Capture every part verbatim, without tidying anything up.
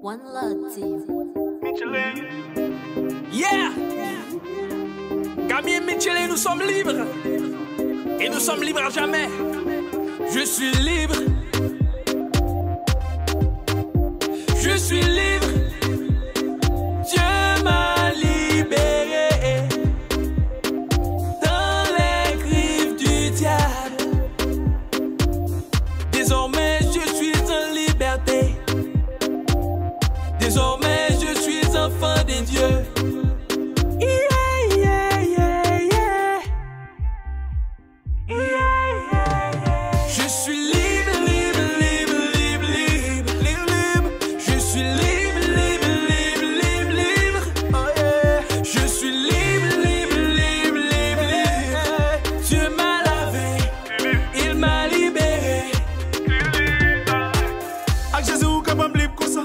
One Love Team. Yeah! Camille et Michele, nous sommes libres. Et nous sommes libres à jamais. Je suis libre. Je suis libre. Dieu m'a libéré dans les griffes du diable. Désormais, je suis en liberté. Désormais, je suis enfant de Dieu. Yeah, yeah, yeah, yeah. Yeah, yeah, yeah. Je suis libre, libre, libre, libre, libre, libre, libre. Je suis libre, libre, libre, libre, libre. Oh yeah. Je suis libre, libre, libre, libre, libre. Dieu m'a lavé, il m'a libéré. Ak Jezi ou kapab lib konsa.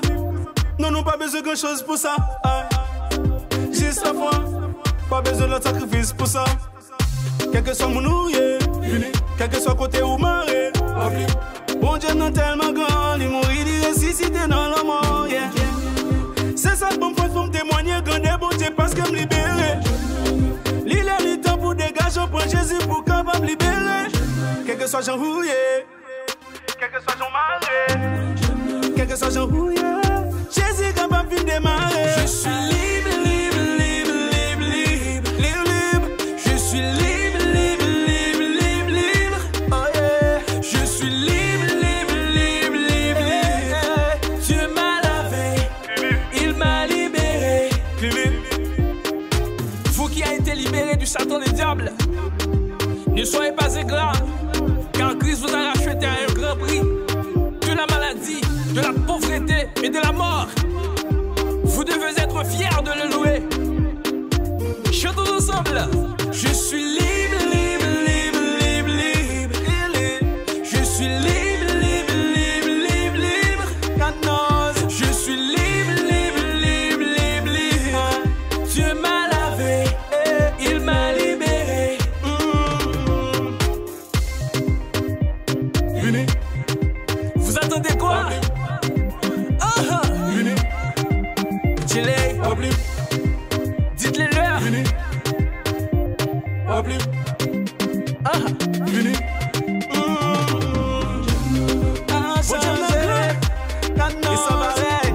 Non, nou pa bezwen gran choz pou sa. Ay. Jis lafwa. Pa bezwen lòt sakrifis pou sa. Kèlkeswa moun ou ye, kèlkeswa kote ou mare, Bondye nan tèlman gran, li mouri, li resisite nan lanmò, yeah. Se sa k ban m fòs pou m temwanye grandè Bondye paske m libere. Li lè li tan pou degaje w, pran Jezi pou w kapab libere. Kèlkeswa jan ou ye, kèlkeswa jan w mare, kèlkeswa jan ou ye, Jezi kapab vin demare. Je suis libre, libre, libre, libre, libre, libre, libre. Je suis libre, libre, libre, libre, libre. Oh yeah. Je suis libre, libre, libre, libre, libre. Dieu m'a lavé, il m'a libéré. Vous qui a été libéré du Satan le diable, ne soyez pas ingrats, car Christ vous a racheté à un grand prix de la maladie, de la pauvreté et de la mort. Vous devez être fiers de le louer. Chantons ensemble. Je suis libre, libre, libre, libre, libre, libre. Je suis libre, libre, libre, libre, libre. God knows. Je suis libre, libre, libre, libre, libre. Dieu m'a lavé, il m'a libéré. Mm, mm. Vini. Vous attendez quoi? Ah, ah. Vini. Chile. Dites-le leur. Vini. Ah, ah. Vini. Mm, mm. Bondye nan gran. E san parèy.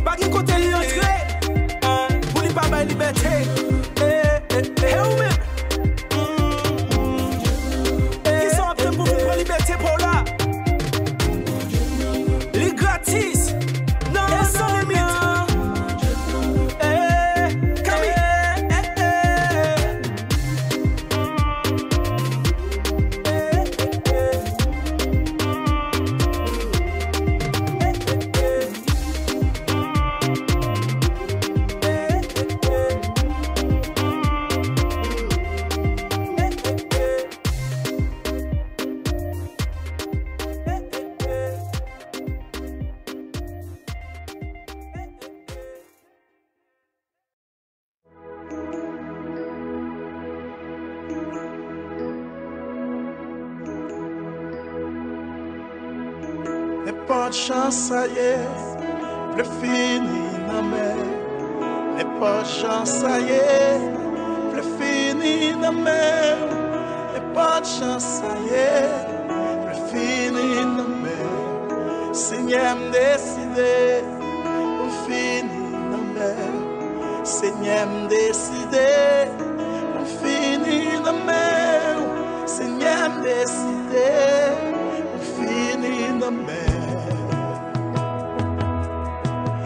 Pa gen kote li antre pou li pa bay libète. E, e, e ou menm? Kisa w ap tann pou vin pran libète pa w la? Li gratis. Non, e san limit. E, Kami. Nenpòt jan sa ye, vle fini nan men. Nenpòt jan sa ye, vle fini nan men. Nenpòt jan sa ye, vle fini nan men. Senyè, m deside pou fini nan men w. Senyè, m deside pou fini nan men w. Senyè, m deside pou fini nan men w.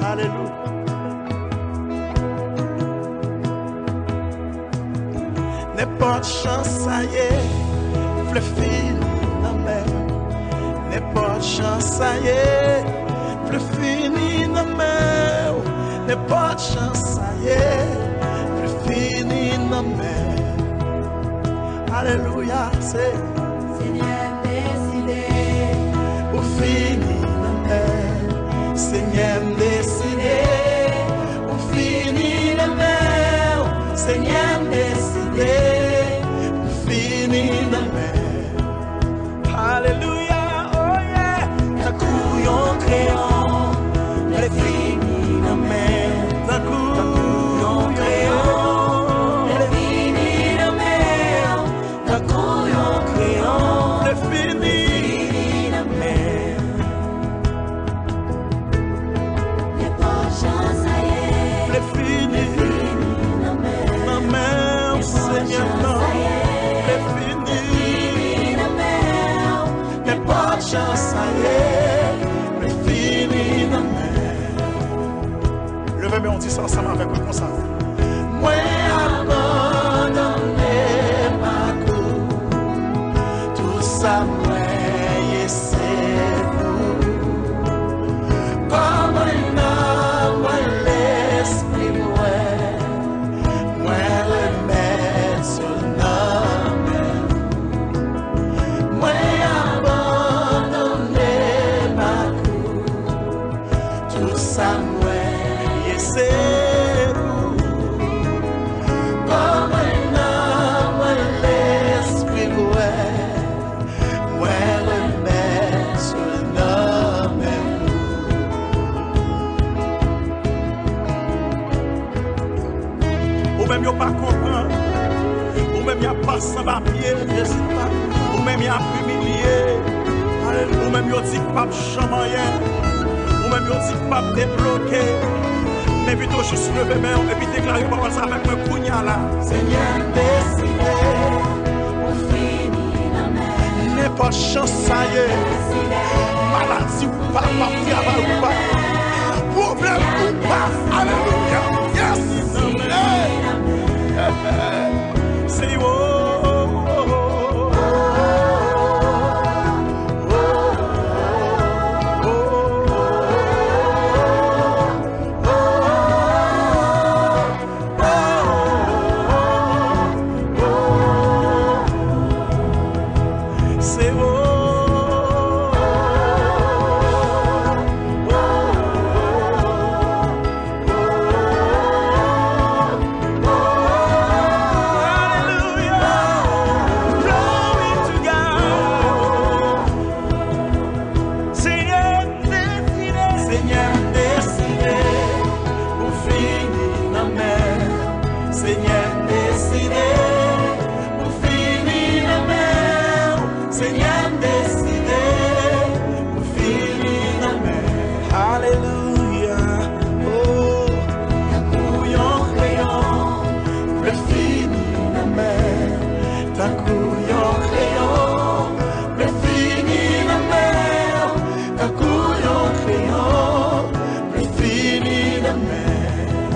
Alelouya. Nenpòt jan sa ye, vle fini nan men w. Nenpòt jan sa ye, vle fini nan men w. Nenpòt jan sa ye, vle fini nan men w. Alelouya, se Senyè, m deside pou fini nan men w. Senyè, m deside pou fini nan men w. Senyè, m deside pou fini nan men w. Alelouya, oh yeah. Tankou yon kreyon, Di sa ansanm avèk mwen konsa. Mwen abandone m ak ou, tout sa mwen ye se pou ou. Kò mwen, nanm mwen, lespri mwen, mwen remèt yo nan men w. Mwen abandone m ak ou, tout sa mwen ye se pou ou. Kò mwen, nanm mwen, lespri mwen, mwen remèt yo nan men w. Ou menm yo pa konprann. Ou menm y ap pase anba pye. Ou menm y ap imilye. Ou menm yo di k p ap janm anyen. Ou menm yo di k p ap debloke. Men pito jis leve men w epi deklare pawòl sa avèk mwen kounye a la. Senyè, m deside pou fini nan men. Nenpòt jan sa ye, maladi ou pa, p ap travay ou pa, pwoblèm ou pa. Alelouya. Yes. Hey. Say, oh, oh, oh, oh. Senyè, m deside. Senyè, m deside pou fini nan men w. Senyè, m deside pou fini nan men w. Senyè, m deside pou fini nan men w. Alelouya. Oh. Tankou yon kreyon, m vle fini nan men w. Tankou yon kreyon, m vle fini nan men w. Tankou yon kreyon, m vle fini nan men w.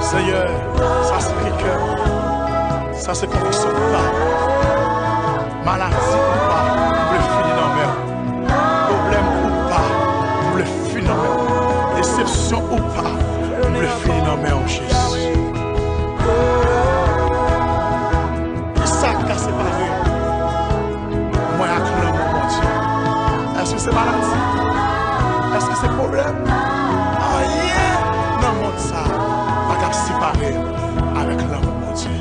Senyè, sa se kri kè m. Sa se konviksyon m pa. Maladi ou pa, m vle fini nan men w. Pwoblèm ou pa, m vle fini nan men w. Desepsyon ou pa, m vle fini nan men w, Jezi. Kisa k ka separe mwen ak lanmou Bondye? Èske se maladi? Èske se pwoblèm? Anyen nan mond sa a pa kab separe m avèk lanmou Bondye.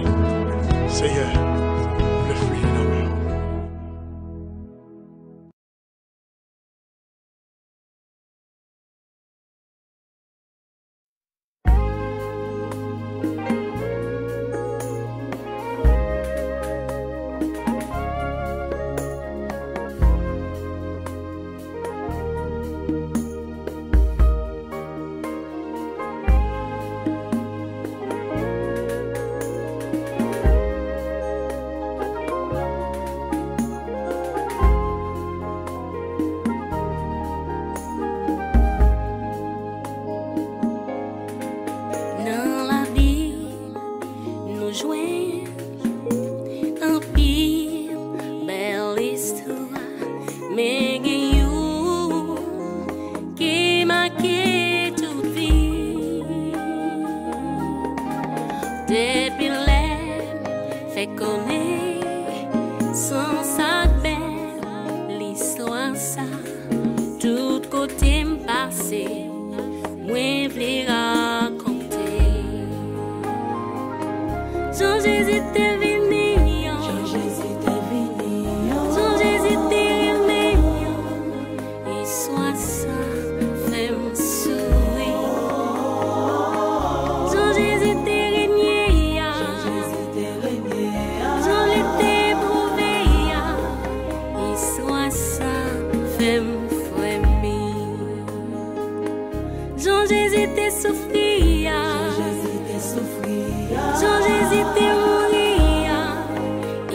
Senyè, m vle fini nan men w. Nan Labib, nou jwenn anpil bèl istwa, men gen youn ki make tout vi. Depi lè m fèk konnen sans ak bèl istwa sa, tout kote m pase, mwen vle rakonte. Jan Jezi te vini an. Jan Jezi te vini an. Jan Jezi te renmen an. Istwa sa fè m souri. Jan Jezi te renye a. Jan Jezi te renye a. Jan li te pwouve a. Istwa sa fè m fremi. Jan Jezi te soufri a. Jan Jezi te soufri a. Jan Jezi te mouri a.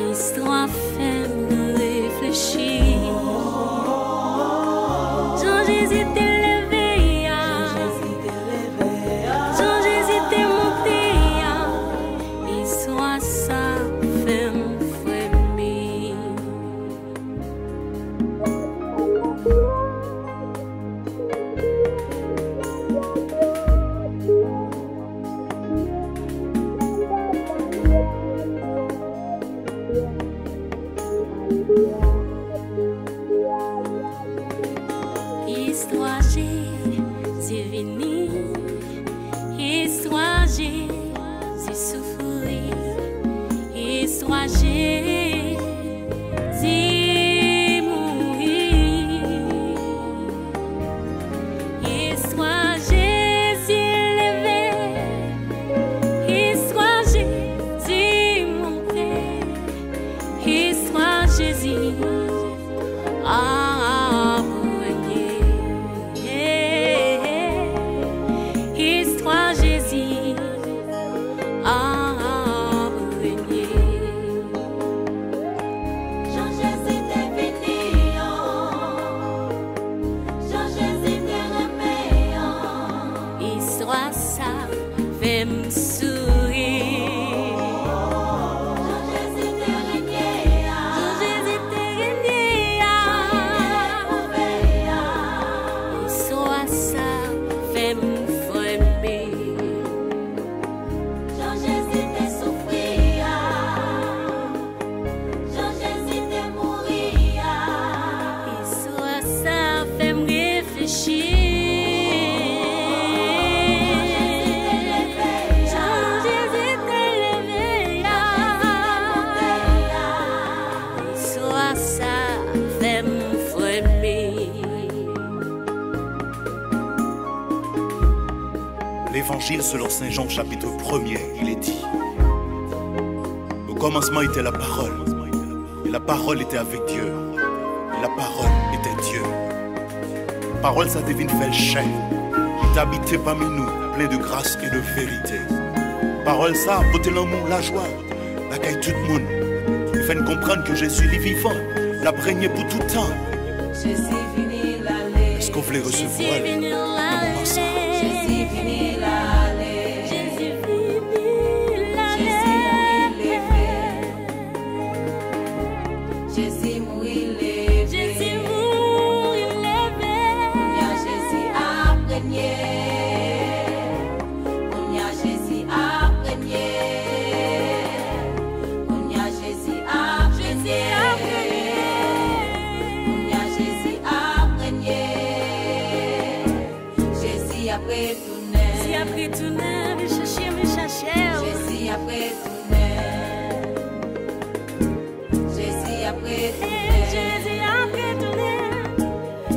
Istwa fè m reflechi. Jan Dit selon Saint Jean au chapitre premier, il est dit, au commencement était la parole, et la parole était avec Dieu, et la parole était Dieu. Pawòl sa te vin fè chè, li te abite pami nou, plen de gras e de verite. Pawòl sa pote lanmou, lajwa, lakay tout moun. Li fè n konprann ke Jezi li vivan, l ap renye pou tout tan. Jezi vini l ale. Èske w vle resevwa l nan moman sa? Jezi vini l ale. Jezi vini l ale. Jezi mouri leve. Jezi mouri leve. Kounye a Jezi ap renye. Kounye a Jezi ap renye. Kounye a Jezi ap renye. Kounye a Jezi ap renye. Jezi ap retounen. Jezi ap retounen, vin chache m, vin chache w. Jezi ap retounen. Jezi ap retounen. Jezi ap retounen.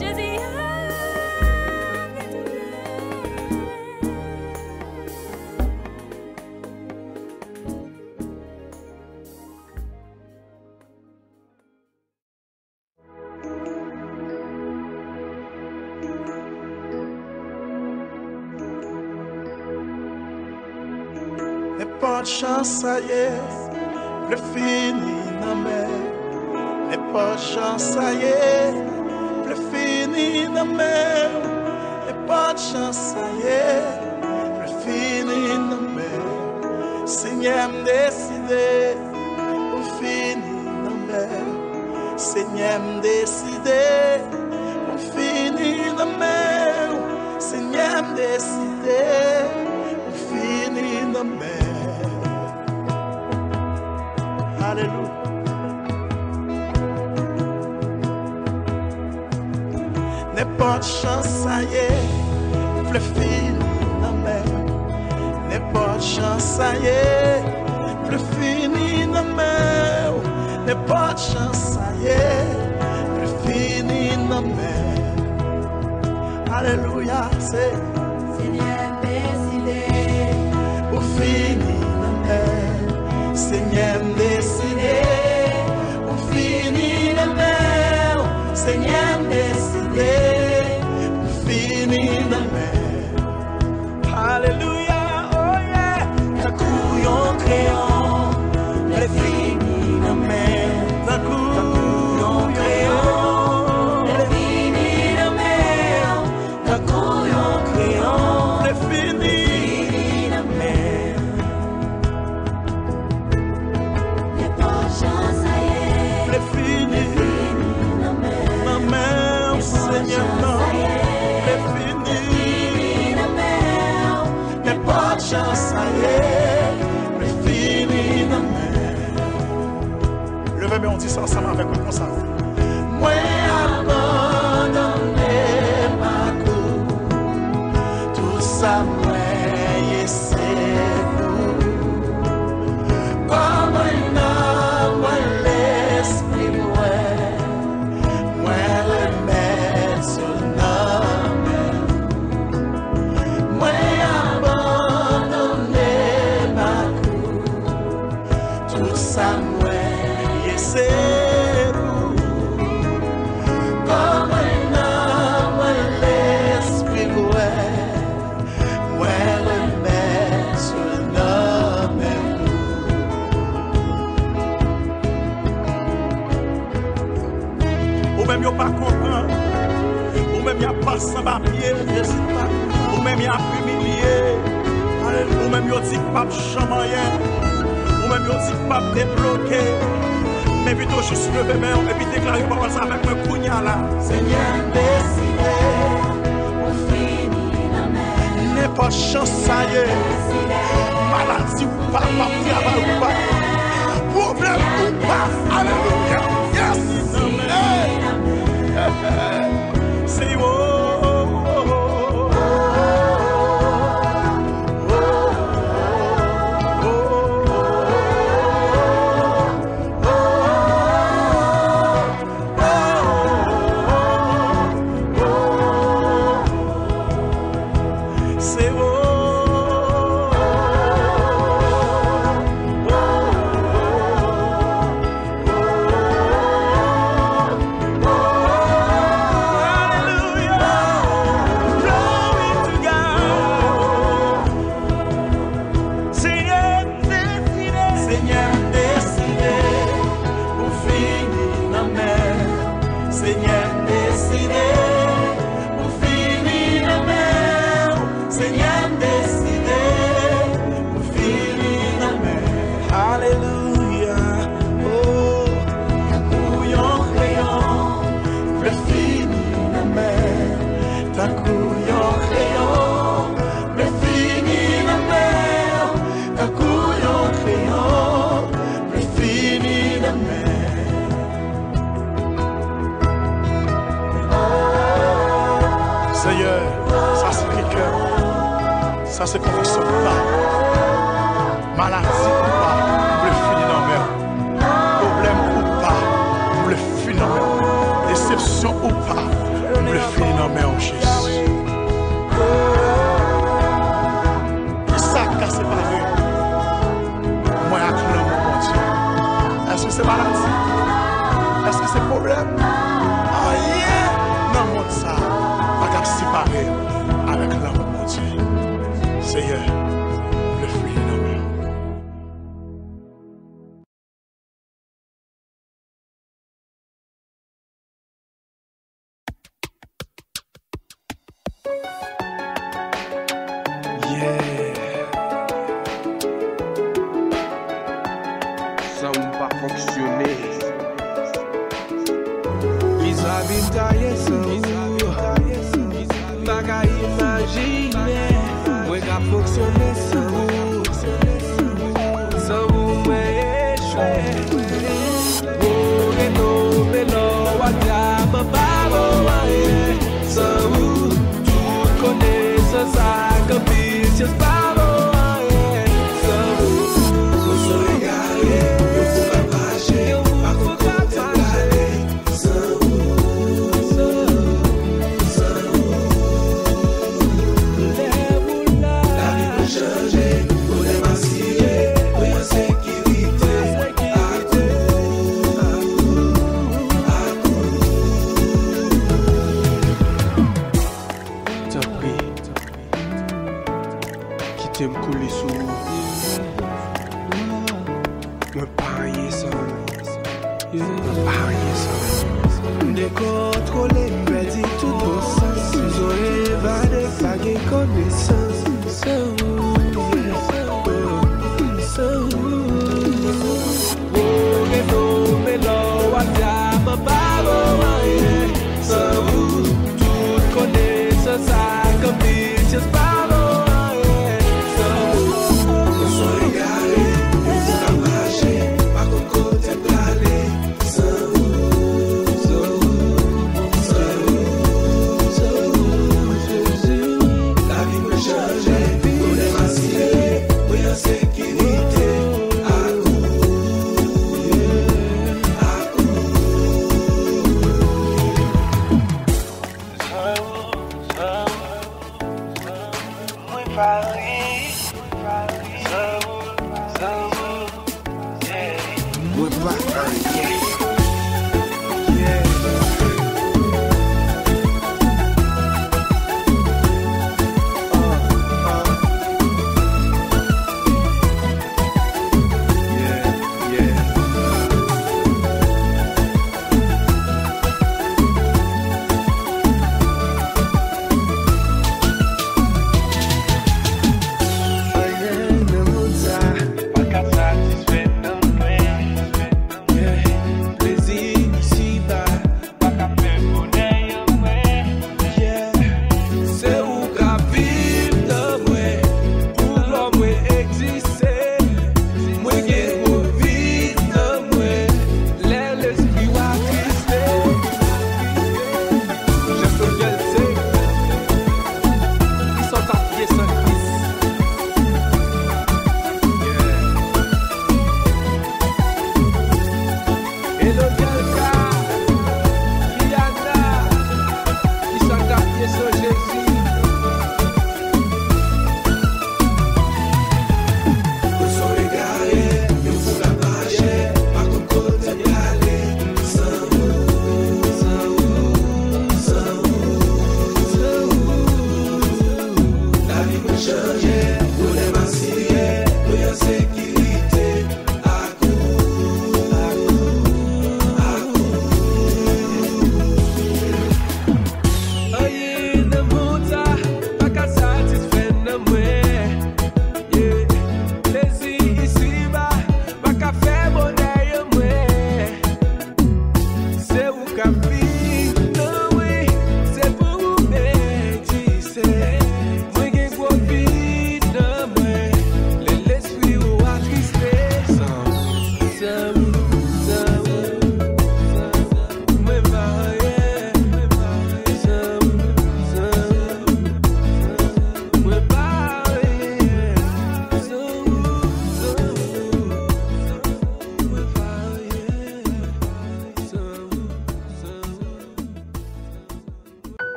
Jezi ap retounen. Nenpòt jan sa ye, vle fini nan men. Nenpòt jan sa ye, vle fini nan men. Nenpòt jan sa ye, vle fini nan men. Senyè, m deside pou m fini nan men w. Senyè, m deside pou m fini nan men w. Senyè, m deside pou m fini nan men w. Alelouya. Nenpòt jan sa ye, m vle fini nan men w. Nenpòt jan sa ye, m vle fini nan men w. Nenpòt jan sa ye, m vle fini nan men w. Alelouya, se Senyè, m deside pou fini nan men w. Senyè, m deside pou fini nan men w. Senyè, m deside pou fini nan men w. Alelouya, oh yeah. Tankou yon kreyon, m vle fini nan men w. Tankou yon kreyon, m vle fini nan men w. Tankou yon kreyon, m vle fini nan men w. Nenpòt jan sa ye, m vle fini nan men w, Senyè, non. M vle fini nan men w. Nenpòt jan sa ye, m vle fini nan men w. Leve men w, di sa ansanm avèk mwen konsa. Mwen abandone m ak ou. Tout sa mwen ye se pou ou. Kò mwen, nanm mwen, lespri mwen, mwen remèt yo nan men w. Mwen abandone m ak ou. Tout sa mwen ye se pou ou. Kò mwen, nanm mwen, lespri mwen, mwen remèt yo nan men w. Ou menm yo pa konprann. Ou menm y ap pase anba pye. Ou menm y ap imilye. Ou menm yo di k p ap janm anyen. Ou menm yo di k p ap debloke. M envite w jis leve men w epi deklare pawòl sa avèk mwen kounye a la. Senyè, m deside pou fini nan men w. Nenpòt jan sa ye, maladi ou pa, p ap travay ou pa, pwoblèm ou pa. Alelouya. Yes. Hey. Say, oh, oh, oh, oh. Se ou, Sa se konviksyon ou pa. Maladi ou pa, m vle fini nan men w. Pwoblèm ou pa, m vle fini nan men w. Desepsyon ou pa, m vle fini nan men w, Jezi. Kisa k ka separe mwen ak lanmou Bondye? Èske se maladi? Èske se pwoblèm? Anyen nan mond sa a pa kab separe m avèk lanmou Bondye. Seyè, m vle fini nan men w. Yeah. San ou pa fonksyone. Kisa vin taye san ou? M pa ka imajine. Mwen ka fonksyone san ou. San ou mwen echwe. Ou renove lò a dyab pa vo anyen. San ou, tout konesans ak anbisyans pa vo anyen. San ou, mwen sou egare, mwen fou ka mache, pa konn kote m prale. San ou, san ou, san ou. Lè ou la. Lavi mwen chanje, bonè m asire, mwen an sekirite. Ak ou, ak ou, ak ou. Tanpri, kite m koule sou ou. Mwen pa anyen san ou. Mwen pa anyen san ou. M dekontwole, m pèdi tout bon sans. Zo evade, pa gen konesans. San ou, yeah. San ou. Ou renove lò a dyab pa vo anyen. San ou, tout konesans ak anbisyans pa vo anyen. San ou, mwen sou egare, mwen fou ka mache, pa konn kote m prale. San ou, san ou, san ou, san ou, Jezi. Lavi mwen chanje, bonè m asire, mwen an sekirite. Ak ou, ak ou. San ou, san ou, mwen pa anyen. San ou, san ou, yeah. Mwen pa anyen. Yeah. Uh, uh. Yeah, yeah. Anyen nan mond sa pa ka satisfè nanm mwen. Yeah.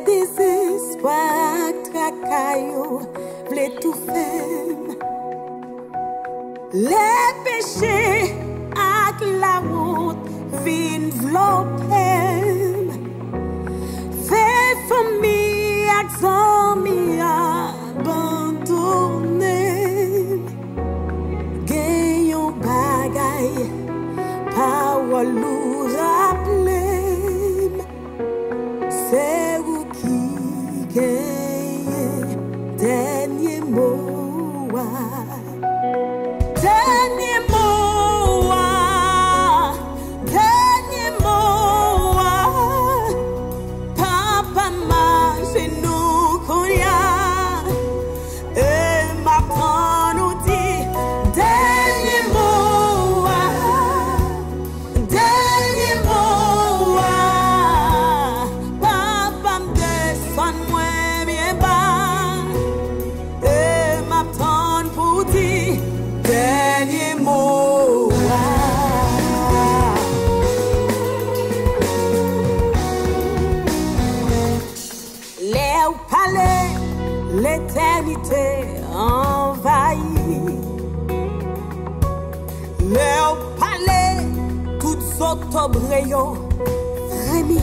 Dezespwa ak traka yo vle toufe m. Lè peche ak lawont vin vlope m, fè fanmi ak zanmi abandone m. Gen yon bagay pawòl ou raple m, se ou ki genyen dènye mo a. Dènye mo a, dènye mo a. Papa, m ajenou kounye a, e m ap tann ou di dènye mo a. Dènye mo a, papa, m desann mwen byen ba, e m ap tann pou w di dènye mo a. Lè w pale, letènite anvayi. Lè w pale, tout zotobre yo fremi.